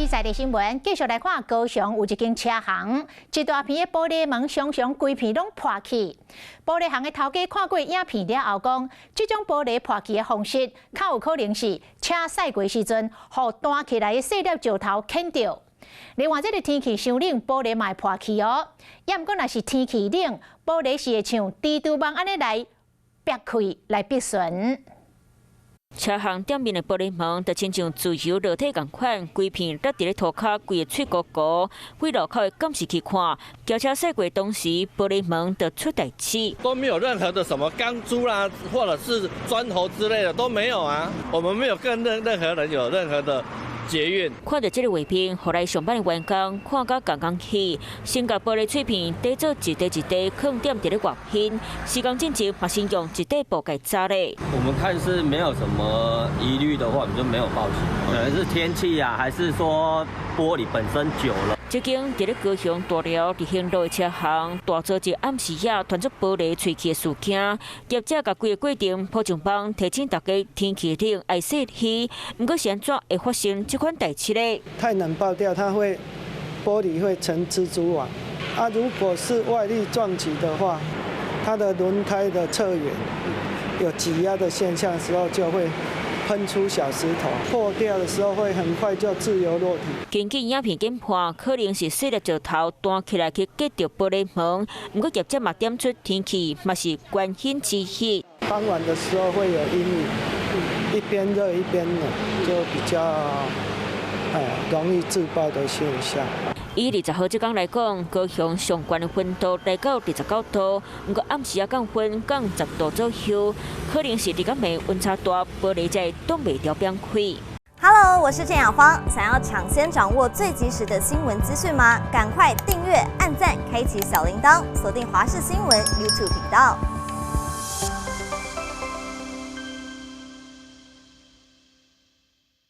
在地新聞，繼續來看高雄有一間車行，一大片的玻璃門常常規片攏破去。玻璃行的頭家看過影片了後講，這種玻璃破去的方式，較有可能是車駛過時陣，予彈起來的細粒石頭抎著。另外，這个天氣傷冷，玻璃嘛會破去哦。猶毋過，若是天氣冷，玻璃是會像蜘蛛網按呢來煏開來避損。車行店面的玻璃門，就親像自由落體仝款，規片落佇咧塗跤，規个碎糊糊。對路口的監視器看，轎車駛過當時，玻璃門就出代誌。都沒有任何的什麼鋼珠啦，或者是磚頭之類的都沒有啊。我們沒有跟任何人有任何的結怨。看著這个畫面，予來上班的員工看甲仝仝去，先共玻璃碎片塊做一塊一塊，囥踮佇咧外面。施工進前嘛，先用一塊布共紮咧。我們看是沒有什麼疑慮的話，我們就沒有報警。可能是天氣啊，還是說玻璃本身久了。這間佇咧高雄大寮日興路的車行，大早一暗時仔傳出玻璃碎去的事件，業者共規个過程鋪上網，提醒大家天氣冷愛細心。毋過是按怎會發生這款代誌咧？太冷爆掉，它會玻璃會成蜘蛛網。啊，如果是外力撞擊的話，它的輪胎的側緣有擠壓的現象時候，就會噴出小石頭，破掉的時候會很快就自由落體。根據影片研判，可能是細粒石頭彈起來去擊著玻璃門。毋過業者嘛點出天氣嘛是關鍵之一。傍晚的時候會有陰雨，一邊熱一邊冷，就比較容易自爆的現象。以20號這工來講，高雄上懸的溫度來到29度，毋過暗時仔降溫降10度左右，可能是佇暗暝溫差大，玻璃才會擋袂牢變開。 Hello，我是鄭雅芳，想要搶先掌握最及時的新聞資訊嗎？趕快訂閱、按讚、開啟小鈴鐺，鎖定華視新聞 YouTube 頻道。